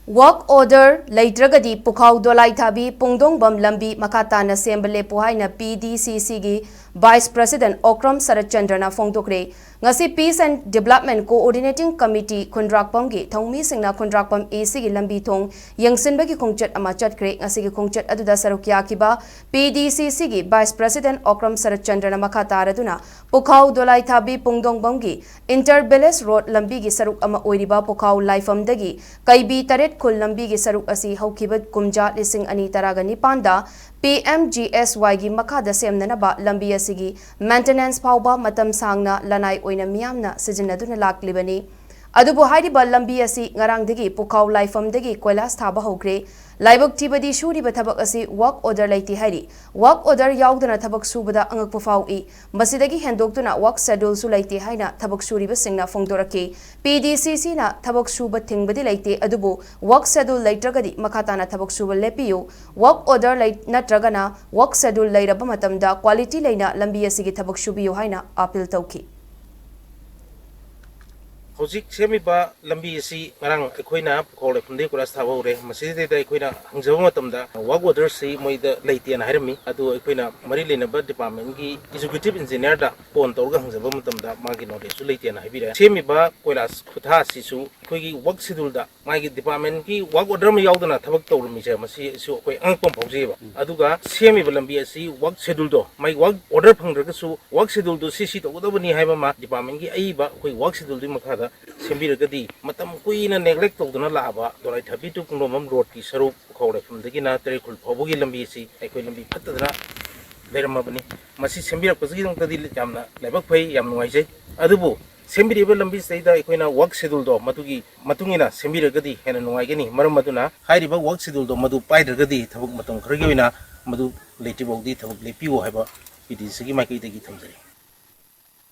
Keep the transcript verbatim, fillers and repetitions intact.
Work order ꯂꯩꯇ꯭ꯔꯒꯗꯤ ꯄꯨꯈꯥꯎ ꯗꯣꯂꯥꯏꯊꯥꯕꯤ ꯄꯨꯡꯗꯣꯡꯕꯝ ꯂꯝꯕꯤ ꯃꯈꯥ ꯇꯥꯅ ꯁꯦꯝꯕ ꯂꯦꯞꯄꯨ ꯍꯥꯏꯅ P D C C ꯒꯤ Vice President ꯑꯣꯀ꯭ꯔꯝ ꯁꯔꯠꯆꯟꯗ꯭ꯔꯅ ꯐꯣꯡꯗꯣꯛꯈ꯭ꯔꯦ꯫ ꯉꯁꯤ Peace and Development Coordinating Committee ꯈꯨꯟꯗ꯭ꯔꯥꯛꯄꯝꯒꯤ ꯊꯧꯃꯤꯁꯤꯡꯅ Khundrakpam A C ꯒꯤ ꯂꯝꯕꯤ ꯊꯣꯡ ꯌꯦꯡꯁꯤꯟꯕꯒꯤ ꯈꯣꯡꯆꯠ ꯑꯃ ꯆꯠꯈ꯭ꯔꯦ꯫ ꯉꯁꯤꯒꯤ ꯈꯣꯡꯆꯠ ꯑꯗꯨꯗ ꯁꯔꯨꯛ ꯌꯥꯈꯤꯕ P D C C ꯒꯤ Vice President ꯑꯣꯀ꯭ꯔꯝ ꯁꯔꯠꯆꯟꯗ꯭ꯔꯅ ꯃꯈꯥ ꯇꯥꯔꯗꯨꯅ ꯄꯨꯈꯥꯎ ꯗꯣꯂꯥꯏꯊꯥꯕꯤ ꯄꯨꯡꯗꯣꯡꯕꯝꯒꯤ Inter Village Road ꯂꯝꯕꯤꯒꯤ ꯁꯔꯨꯛ ꯑꯃ ꯑꯣꯏꯔꯤꯕ ꯄꯨꯈꯥꯎ ꯂꯥꯏꯐꯝꯗꯒꯤ ꯀꯩꯕꯤ ꯇꯔꯦꯠ ꯈꯨꯜ ꯂꯝꯕꯤꯒꯤ ꯁꯔꯨꯛ ꯑꯁꯤ ꯍꯧꯈꯤꯕ ꯀꯨꯝꯖꯥ ꯂꯤꯁꯤꯡ ꯑꯅꯤ ꯇꯔꯥꯒ ꯅꯤꯄꯥꯟꯗ P M G S Y ꯒꯤ ꯃꯈꯥꯗ ꯁꯦꯝꯅꯅꯕ ꯂꯝꯕꯤ ꯑꯁꯤꯒꯤ maintenance ꯐꯥꯎꯕ ꯃꯇꯝ ꯁꯥꯡꯅ ꯂꯅꯥꯏ ꯑꯣꯏꯅ ꯃꯤꯌꯥꯝꯅ ꯁꯤꯖꯤꯟꯅꯗꯨꯅ ꯂꯥꯛꯂꯤꯕꯅꯤ꯫ ꯑꯗꯨꯕꯨ ꯍꯥꯏꯔꯤꯕ ꯂꯝꯕꯤ ꯑꯁꯤ ꯉꯔꯥꯡꯗꯒꯤ ꯄꯨꯈꯥꯎ ꯂꯥꯏꯐꯝꯗꯒꯤ ꯀꯣꯏꯂꯥꯁ ꯊꯥꯕ ꯍꯧꯈ꯭ꯔꯦ꯫ ꯂꯥꯏꯕꯛ ꯊꯤꯕꯗꯤ ꯁꯨꯔꯤꯕ ꯊꯕꯛ ꯑꯁꯤ work order ꯂꯩꯇꯦ ꯍꯥꯏꯔꯤ꯫ Work order ꯌꯥꯎꯗꯅ ꯊꯕꯛ ꯁꯨꯕꯗ ꯑꯉꯛꯄ ꯐꯥꯎꯏ꯫ ꯃꯁꯤꯗꯒꯤ ꯍꯦꯟꯗꯣꯛꯇꯨꯅ work scheduleꯁꯨ ꯂꯩꯇꯦ ꯍꯥꯏꯅ ꯊꯕꯛ ꯁꯨꯔꯤꯕꯁꯤꯡꯅ ꯐꯣꯡꯗꯣꯔꯛꯈꯤ꯫ P D C Cꯅ ꯊꯕꯛ ꯁꯨꯕ ꯊꯤꯡꯕꯗꯤ ꯂꯩꯇꯦ, ꯑꯗꯨꯕꯨ work schedule ꯂꯩꯇ꯭ꯔꯒꯗꯤ ꯃꯈꯥ ꯇꯥꯅ ꯊꯕꯛ ꯁꯨꯕ ꯂꯦꯞꯄꯤꯌꯨ꯫ Work order ꯂꯩ-, ꯅꯠꯇ꯭ꯔꯒꯅ work schedule ꯂꯩꯔꯕ ꯃꯇꯝꯗ quality ꯂꯩꯅ ꯂꯝꯕꯤ ꯑꯁꯤꯒꯤ ꯊꯕꯛ ꯁꯨꯕꯤꯌꯨ ꯍꯥꯏꯅ appeal ꯇꯧꯈꯤ꯫ ꯍꯧꯖꯤꯛ ꯁꯦꯝꯃꯤꯕ ꯂꯝꯕꯤ ꯑꯁꯤ ꯉꯔꯥꯡ ꯑꯩꯈꯣꯏꯅ ꯄꯨꯈꯥꯎ ꯂꯩꯐꯝꯗꯒꯤ ꯀꯣꯏꯂꯥꯁ ꯊꯥꯕ ꯍꯧꯔꯦ꯫ ꯃꯁꯤꯗꯩꯗ ꯑꯩꯈꯣꯏꯅ ꯍꯪꯖꯕ ꯃꯇꯝꯗ work orderꯁꯤ ꯃꯣꯏꯗ ꯂꯩꯇꯦꯅ ꯍꯥꯏꯔꯝꯃꯤ꯫ ꯑꯗꯨ ꯑꯩꯈꯣꯏꯅ ꯃꯔꯤ ꯂꯩꯅꯕ departmentꯀꯤ executive engineerꯗ phone ꯇꯧꯔꯒ ꯍꯪꯖꯕ ꯃꯇꯝꯗ ꯃꯥꯒꯤ knowledgeꯁꯨ ꯂꯩꯇꯦꯅ ꯍꯥꯏꯕꯤꯔꯦ꯫ ꯁꯦꯝꯃꯤꯕ ꯀꯣꯏꯂꯥꯁ ꯈꯨꯊꯥ ꯑꯁꯤꯁꯨ ꯑꯩꯈꯣꯏꯒꯤ work scheduleꯗ, ꯃꯥꯒꯤ departmentꯀꯤ work order ꯑꯃ ꯌꯥꯎꯗꯅ ꯊꯕꯛ ꯇꯧꯔꯝꯃꯤꯁꯦ, ꯃꯁꯤꯁꯨ ꯑꯩꯈꯣꯏ ꯑꯉꯛꯄ ꯑꯃ ꯐꯥꯎꯖꯩꯑꯕ꯫ ꯑꯗꯨꯒ ꯁꯦꯝꯃꯤꯕ ꯂꯝꯕꯤ ꯑꯁꯤ work scheduleꯗꯣ, ꯃꯥꯒꯤ work order ꯐꯪꯗ꯭ꯔꯒꯁꯨ work scheduleꯗꯣ ꯁꯤ ꯁꯤ ꯇꯧꯒꯗꯕꯅꯤ ꯍꯥꯏꯕ ꯑꯃ departmentꯀꯤ ꯑꯏꯕ ꯑꯩꯈꯣꯏ work scheduleꯗꯨꯒꯤ ꯃꯈꯥꯗ ꯁꯦꯝꯕꯤꯔꯒꯗꯤ, ꯃꯇꯝ ꯀꯨꯏꯅ neglect ꯇꯧꯗꯨꯅ ꯂꯥꯛꯑꯕ ꯗꯣꯂꯥꯏꯊꯥꯕꯤ to ꯄꯨꯡꯗꯣꯡꯕꯝ roadꯀꯤ ꯁꯔꯨꯛ ꯄꯨꯈꯥꯎ ꯂꯩꯐꯝꯗꯒꯤꯅ ꯇꯔꯦꯠꯈꯨꯜ ꯐꯥꯎꯕꯒꯤ ꯂꯝꯕꯤ ꯑꯁꯤ ꯑꯩꯈꯣꯏ ꯂꯝꯕꯤ ꯐꯠꯇꯗꯅ ꯂꯩꯔꯝꯃꯕꯅꯤ꯫ ꯃꯁꯤ ꯁꯦꯝꯕꯤꯔꯛꯄꯁꯤꯒꯤꯗꯃꯛꯇꯗꯤ ꯌꯥꯝꯅ ꯂꯥꯏꯕꯛ ꯐꯩ, ꯌꯥꯝ ꯅꯨꯡꯉꯥꯏꯖꯩ꯫ ꯑꯗꯨꯕꯨ ꯁꯦꯝꯕꯤꯔꯤꯕ ꯂꯝꯕꯤꯁꯤꯗꯩꯗ ꯑꯩꯈꯣꯏꯅ work scheduleꯗꯣ ꯃꯗꯨꯒꯤ ꯃꯇꯨꯡ ꯏꯟꯅ ꯁꯦꯝꯕꯤꯔꯒꯗꯤ ꯍꯦꯟꯅ ꯅꯨꯡꯉꯥꯏꯒꯅꯤ꯫ ꯃꯔꯝ ꯑꯗꯨꯅ ꯍꯥꯏꯔꯤꯕ work scheduleꯗꯣ ꯃꯗꯨ ꯄꯥꯏꯗ꯭ꯔꯒꯗꯤ ꯊꯕꯛ ꯃꯇꯝ ꯈꯔꯒꯤ ꯑꯣꯏꯅ ꯃꯗꯨ ꯂꯩꯇ꯭ꯔꯤꯐꯥꯎꯗꯤ ꯊꯕꯛ ꯂꯦꯞꯄꯤꯌꯨ ꯍꯥꯏꯕ P D C Cꯒꯤ ꯃꯥꯏꯀꯩꯗꯒꯤ ꯊꯝꯖꯔꯤ꯫